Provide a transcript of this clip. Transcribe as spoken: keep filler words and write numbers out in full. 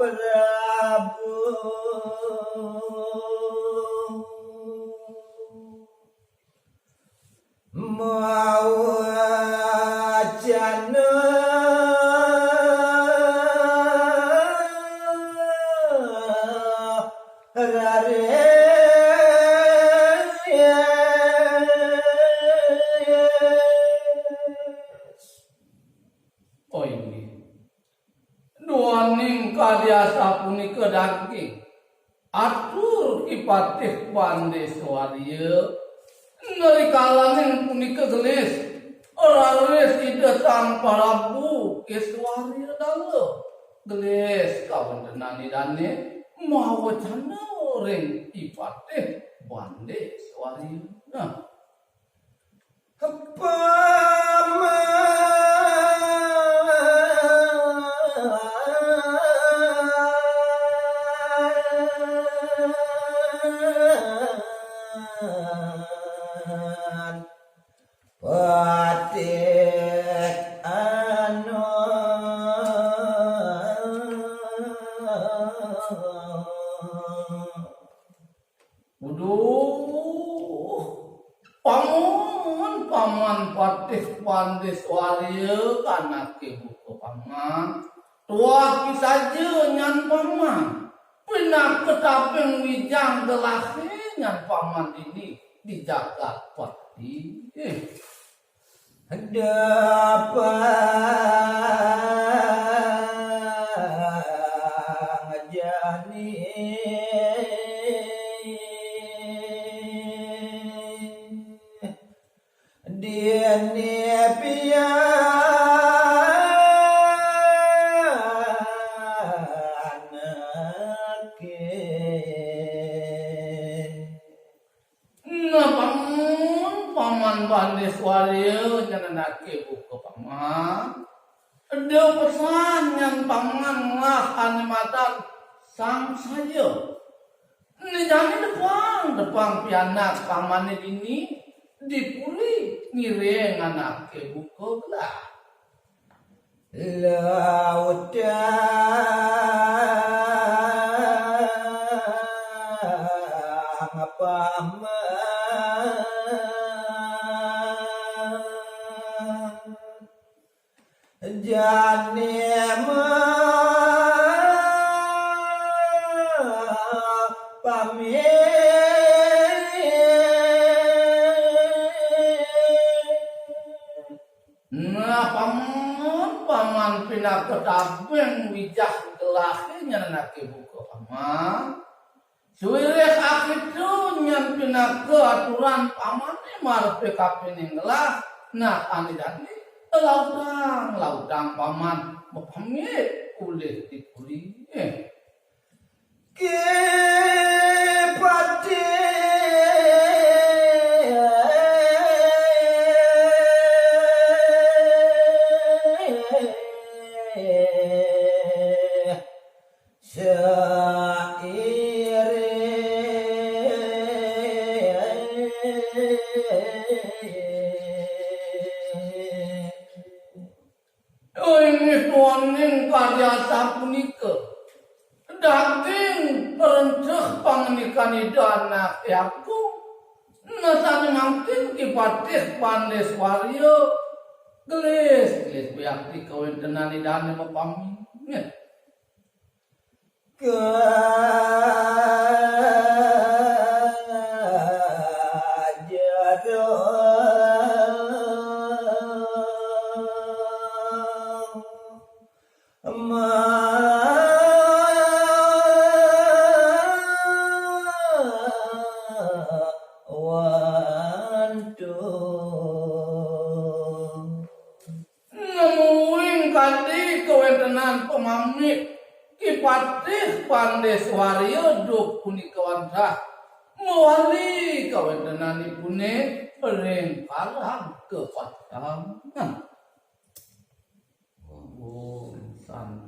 Prabu mawacana raris. Oh, inggih. Duaning kadi asapunika daging, atur Ki Patih Pandé Swarya, ngrikalaning punika gelis, raris Ida Sang Prabu Iswarya Dala gelis kawéntenan Idané mawacana ring Ki Patih Pandé Swarya. Nah, Paman Patih Anom. Uduh, paman, paman Patih Pandé Swarya, anaké buka paman. Tuah ki saja nyan paman. Pinaka tabing wijang gelahé nyan paman dini di jagat pati. Dapang jani dini pian anaké. Nah, paman, paman Pandé Swarya, nyan anaké buka paman. Eda pesan nyan paman ngelah ané madan Sang Saja. Né jani depang, depang pianak pamané dini di puri ngiring anaké buka gelah. Lautang paman jani ma pamit. Nah, paman, paman pinaka tabing wijah gelahé nyan anaké buka paman. Sawiréh akéto nyan pinaka aturan pamané marep kapining gelah, nah, ané dadi lautang, lautang paman mapamit ulih di puri. Ki Patih Sairing. Inggih duaning kadi asapunika. Daging renceh pangandikan Ida Anaké Agung. Nah, sané mangkin Ki Patih Pandé Swarya gelis, gelis wiakti kawéntenan Idané mapamit. Ka jero ma wantu. Nemuin kadi kawéntenan pamamit Ki Patih Pandé Swarya duk punika wantah mawali kawéntenanipuné ring paran kapatang. Om Santi.